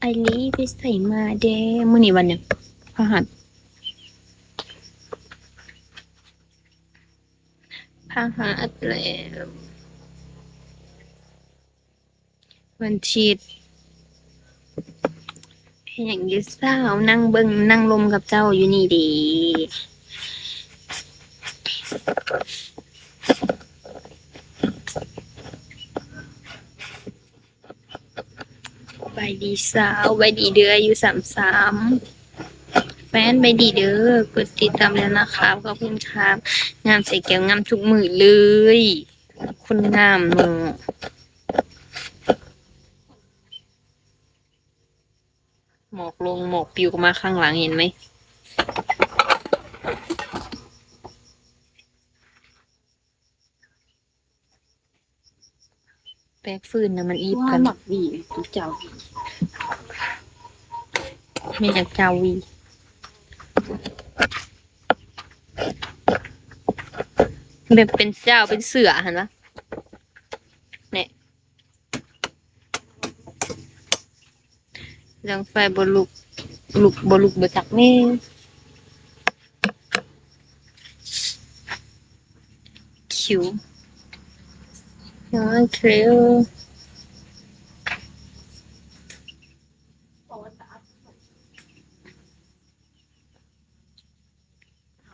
ໄອລີໄປໃສມາແດ່? ມື້ນີ້ວັນຫຍັງ? ພະຫັດ ພະຫັດແລ້ວ ວັນທິດ. ເຮັດຫຍັງຢູ່ສາວ? ນັ່ງເບິ່ງ ນັ່ງລົມກັບເຈົ້າຢູ່ນີ້ເດ. ສະບາຍດີສາວ ສະບາຍດີເດີ້ ອາຍຸສາມສາມ ແຟນ ສະບາຍດີເດີ້ ກົດຕິດຕາມແລ້ວນະຄັບ ຂອບຄຸນຄັບ. ງາມໃສ່ແກ້ວ ງາມທຸກມື້ເລີຍ ຄົນງາມເນາະ. ໝອກລົງ ໝອກປິວມາຂ້າງຫຼັງ ເຫັນໄໝ? ແປກຟືນນະ ມັນອີບກັນ. ໝາກຫວີເຈົ້າ ແມ່ນຫຍັງເຈົ້າຫວີ? ແບບເປັນເຈົ້າເປັນເສືອຫັ້ນຫວາ? ແນ່. ເລື່ອງໄຟບໍ່ລຸກ ລຸກບໍ່ລຸກບໍ່ຈັກແນ່. ຄິວ ໂອເຄ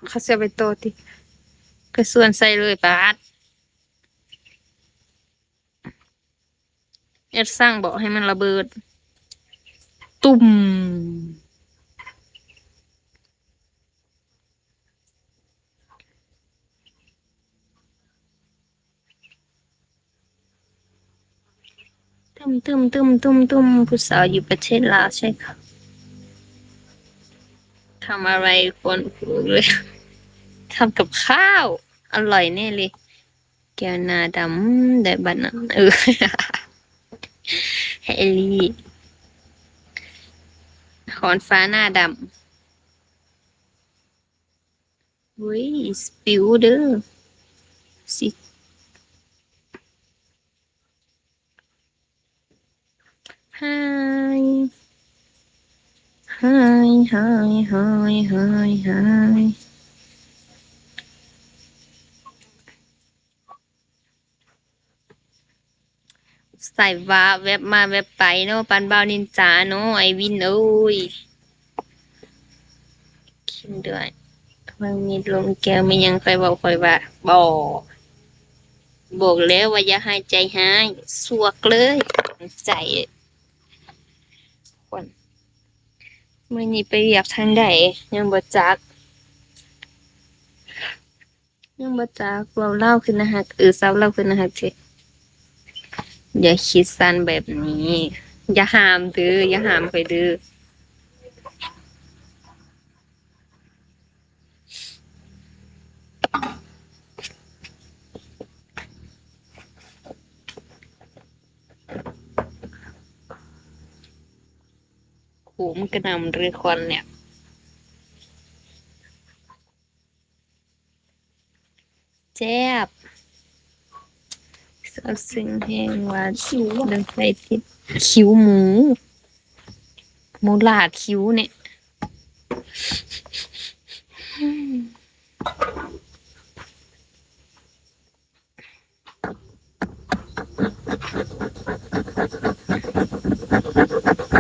ເຂົາຊິເອົາໄປຕໍ່ຕິ ກະຊວນໃສ່ເລີຍ ປາດ. ແອດສັ່ງເບາະໃຫ້ມັນລະເບີດ ຕຸ້ມ ຕຶ້ມໆໆໆໆ ຜູ້ສາວຢູ່ປະເທດລາວໃຊ່ ທຳອະໄລ ຄວນຮູ້ເລີຍ ທຳກັບຂ້າວ ອະລ່ອຍແນ່ເລີຍ. ແກ້ວໜ້າດຳ ໄດ້ບັດນັ້ນ ເອີ ແຮລິ ຄອນຟ້າໜ້າດຳ ເວີຍ ປິວເດີ້ ຊິ Hi Hi Hi Hi Hi Hi. ສາຍຟ້າແວັບມາແວັບໄປເນາະ ປານບ່າວນິນຈາເນາະ ໄອວິນເອີຍ. ຄິງດ້ວຍ ເບິ່ງມີລົມແກ້ວ ມີຫຍັງຂ້ອຍເວົ້າ ຂ້ອຍວ່າ ບໍ່ ບອກແລ້ວວ່າຢ່າໃຫ້ໃຈຮ້າຍ ສວກເລີຍ ໃຈ ຄົນ ມື້ນີ້ໄປວຽກທາງໃດ ຍັງບໍ່ຈັກ. ຍັງບໍ່ຈັກ ເວົ້າລາວຄືໜ້າຮັກ ເອີ ຊາວລາວຄືໜ້າຮັກແທ້. ຢ່າຄິດສັ້ນແບບນີ້ ຢ່າຫ້າມເດີ້ ຢ່າຫ້າມຂ້ອຍເດີ້. ໂຫ ມັນກະນຳເລີຍຄວັນເນີ້ຍ. ແຊບ ຊາວຊຶ້ງແຮງວ່າ ຄິວ ເລື່ອງໄຟຕິດ ຄິວໝູ ໝູຫຼາຄິວນີ້. ເ